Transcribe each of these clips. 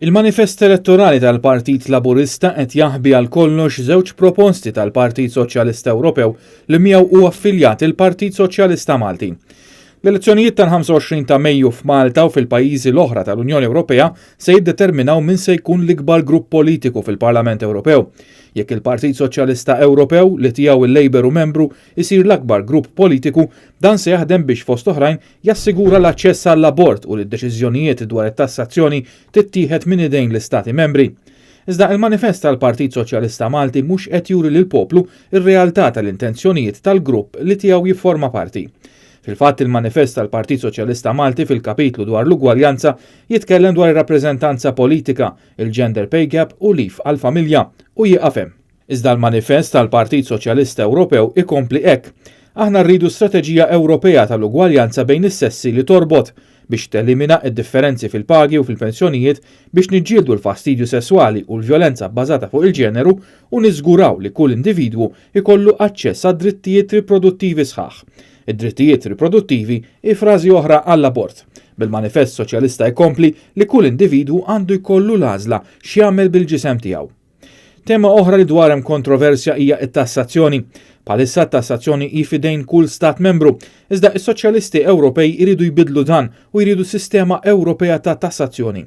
Il-manifest elettorali tal-Partit Laburista qed jaħbi għal kollox żewġ proposti tal-Partit Soċjalista Ewropew li miegħu hu affiljat il-Partit Soċjalista Malti. L-elezzjonijiet tal-25 ta' Mejju f'Malta u fil-pajjiżi l-oħra tal-Unjoni Ewropea se jiddeterminaw min se jkun l-ikbar grupp politiku fil-Parlament Ewropew. Jekk il-Partit Soċjalista Ewropew, li tiegħu il-Labour hu membru, isir l-akbar grupp politiku, dan se jaħdem biex fost oħrajn jassigura l-aċċess għall-abort u li d-deċiżjonijiet dwar it-tassazzjoni tittieħed minn idejn l-Istati Membri. Iżda il-manifest tal-Partit Soċjalista Malti mhux qed juri lill-poplu r-realtà tal-intenzjonijiet tal-grupp li tiegħu jifforma parti. Fil-fatt il-manifest tal-Partit Soċjalista Malti fil-kapitlu dwar l-ugwaljanza jitkellem dwar ir-rappreżentanza politika, il-gender pay gap u leave għall-familja u jieqaf hemm. Iżda l-manifest tal-Partit Soċjalista Ewropew ikompli hekk, Aħna rridu strateġija Ewropea tal-ugwaljanza bejn is-sessi li torbot, biex telimina d-differenzi fil-pagi u fil-pensjonijiet, biex niġġieldu l-fastidju sesswali u l-vjolenza bbażata fuq il-ġeneru u niżguraw li kull individwu jkollu aċċess għad-drittijiet riproduttivi sħaħ. Id-drittijiet riproduttivi hi frażi oħra għall-abort. Bil-manifest soċjalista jkompli li kull individwu għandu jkollu l-għażla x'jagħmel bil-ġisem tiegħu. Tema oħra li dwar hemm kontroversja hija t-tassazzjoni. Bħalissa t-tassazzjoni hi f'idejn kull stat membru, iżda s-soċjalisti Ewropej iridu jbiddlu dan u jridu sistema Ewropea ta' tassazzjoni.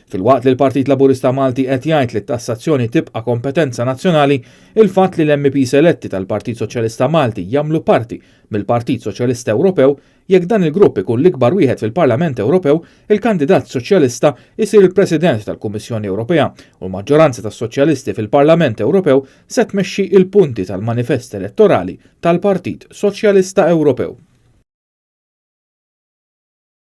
Filwaqt li l-Partit Laburista Malti qed jgħid li t-tassazzjoni tibqa' kompetenza nazzjonali, il-fatt li l-MEPs eletti tal-Partit Soċjalista Malti jagħmlu parti mill-Partit Soċjalista Ewropew. Jekk dan il-grupp ikun l-ikbar wieħed fil-Parlament Ewropew, il-kandidat Soċjalista jsir il-President tal-Kummissjoni Ewropea u l-maġġoranza tas-Soċjalisti fil-Parlament Ewropew se tmexxi l-punti tal-manifest elettorali tal-Partit Soċjalista Ewropew.